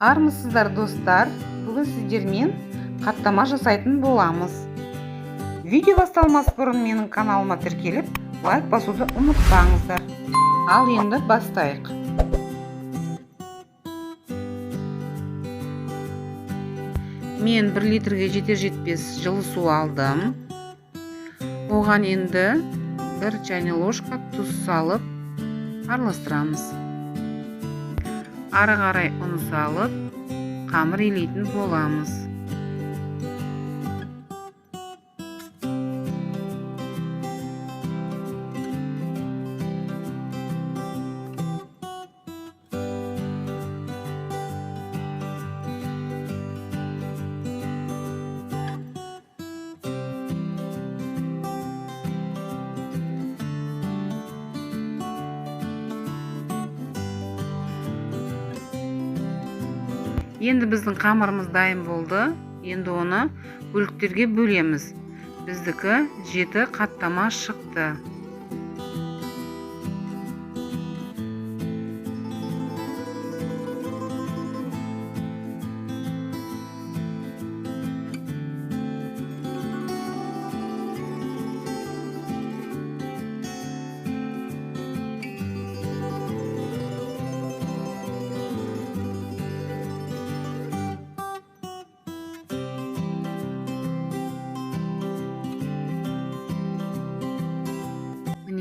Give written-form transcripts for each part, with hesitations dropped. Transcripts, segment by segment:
Армысыздар, достар! Бүгін сіздермен қаттама жасайтын боламыз. Видео басталмас бұрын менің каналыма тіркеліп, лайк басуды ұмытпаңыздар. Ал енді бастайық. Мен 1 литрге жетер-жетпес жылы су алдым. Оған енді 1 чайный ложка тұз салып араластырамыз. Ары қарай ұн салып, қамыр илейтін боламыз. Енді біздің қамырымыз дайын болды. Енді оны бөліктерге бөлеміз. Біздікі 7 қаттама шықты.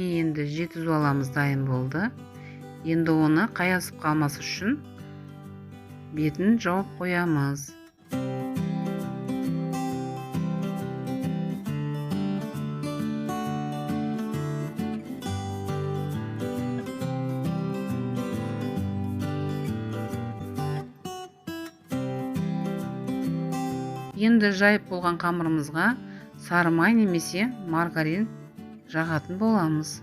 Енді 7 зуаламыз дайын болды. Енді оны қаясып қалмас үшін бетін жауып қоямыз. Енді жайып болған қамырымызға сары май немесе маргарин жағатын боламыз.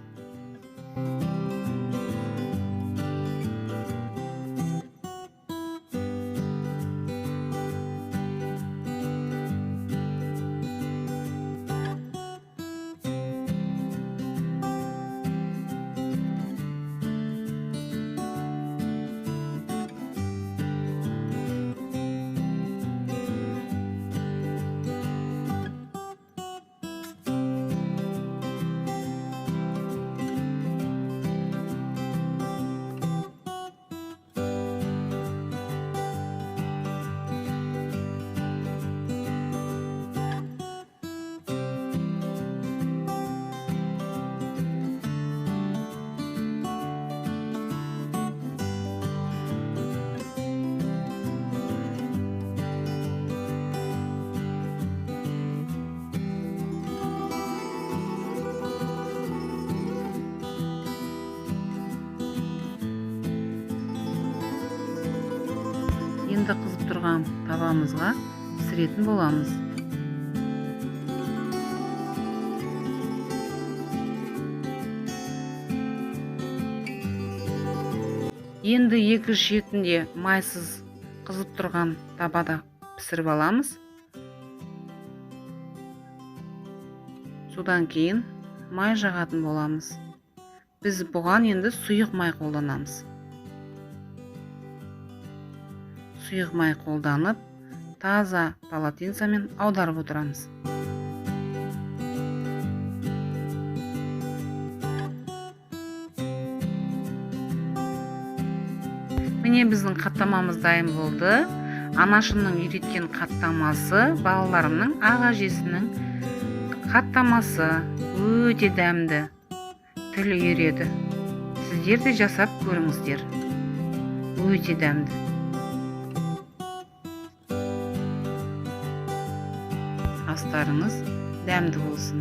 Енді қызып тұрған табамызға пісіретін боламыз. Енді екі шетінде майсыз қызып тұрған табада пісіріп аламыз. Содан кейін май жағатын боламыз. Біз бұған енді сұйық май қолданамыз. Сұйық май қолданып, таза полотенцамен аударып отырамыз. Міне біздің қаттамамыз дайын болды. Анашымның үйреткен қаттамасы, балаларымның аға әжесінің қаттамасы өте дәмді, тіл үйіреді. Сіздер де жасап көріңіздер. Өте дәмді. Астарыңыз дәмді болсын.